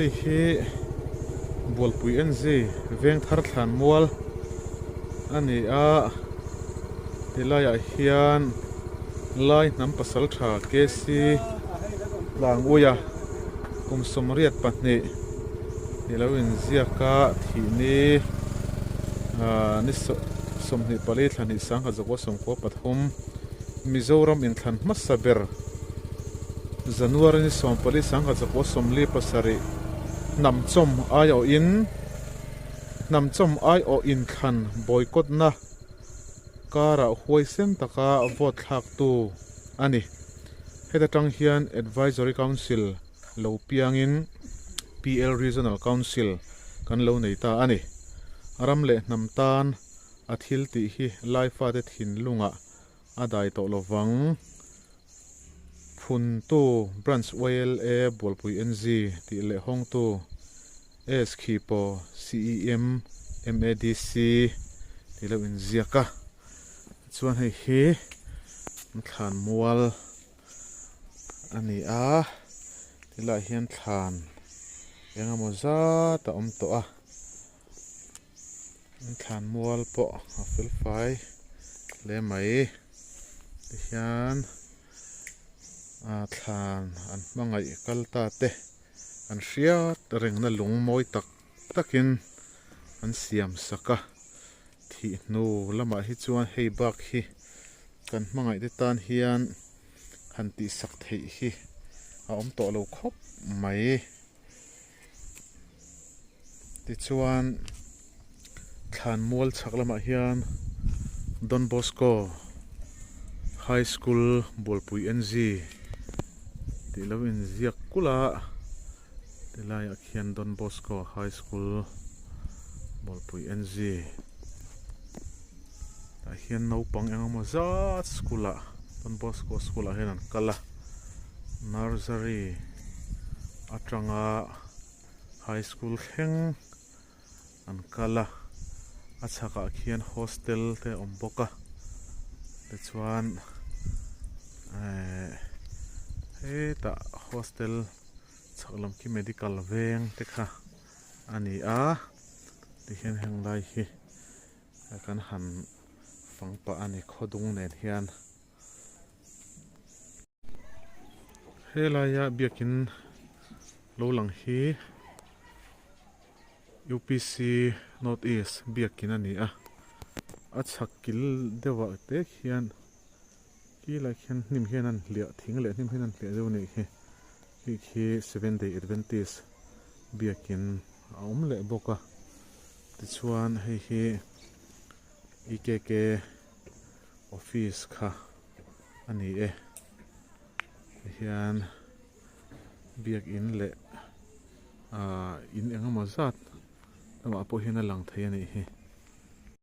Hei hi Bualpui NZ Vengthar Thlanmual a ni a, helaiah hian Lai hnam pasaltha KC Tlanguia kum 82 hi lo inziak a, thih ni ni 24 thla hnih sangkhat zakua sawmkua pathum. Mizoram inthlan hmasa ber January ni 14 sangkhat zakua 47 hnam chawm aiawhin. Hnamchawm aiawh inthlan boycott-na karah huaisen taka vote thlaktu a ni. Heta tang hian Advisory Council lo piangin PL Regional Council kan lo nei ta a ni. Ram leh hnam tan a thil tih hi Laifate thinlungah a dai tawh lovang. Phuntu Branch YLA Bualpui NZ tih leh hawngtu S Khipo CEM MADC tih lo inziak a. Chuan hei hi thlan mual a ni a, tilaiah hian thlan eng emaw zat a awm tawh a. Thlan mual pawh a fel fai hle mai tihian ah thlan an hmangaih kal ta te an hriat rengna lung mawi tak takin an siam sak a thih hnu lamah hi chuan hei bak hi kan hmangaih te tan hian han tih sak theih hi a awm tawh lo khawp mai. Tichuan thlan mual chhak lamah hian Don Bosco High School Bualpui NZ tih lo inziak kulh a tilaiah khian Don Bosco High School Bualpui NZ tah hian naupang eng emaw zat school ah Don Bosco school ah hian an kal a nursery atanga high school thleng an kal a a chhakah khian hostel te a awm bawk a tichuan ehh hetah hostel chhak lam khi medical veng te kha a ni a tihian heng lai hi kan han fang pah a ni khawdung nen hian. Helaia biakin lo lang hi UPC North East biakin a ni a, a chhak kil deuhah te khian khi lai khian hnim hian an hliah thing leh hnim hian an hliah deuh a nih khi hei khi Seven Day Adventist biakin a awm leh bawk a tichuan hei hi EKK office kha a ni e tihian biakin leh ahh in engemaw zat lamah pawh hian a lang thei a nih hi.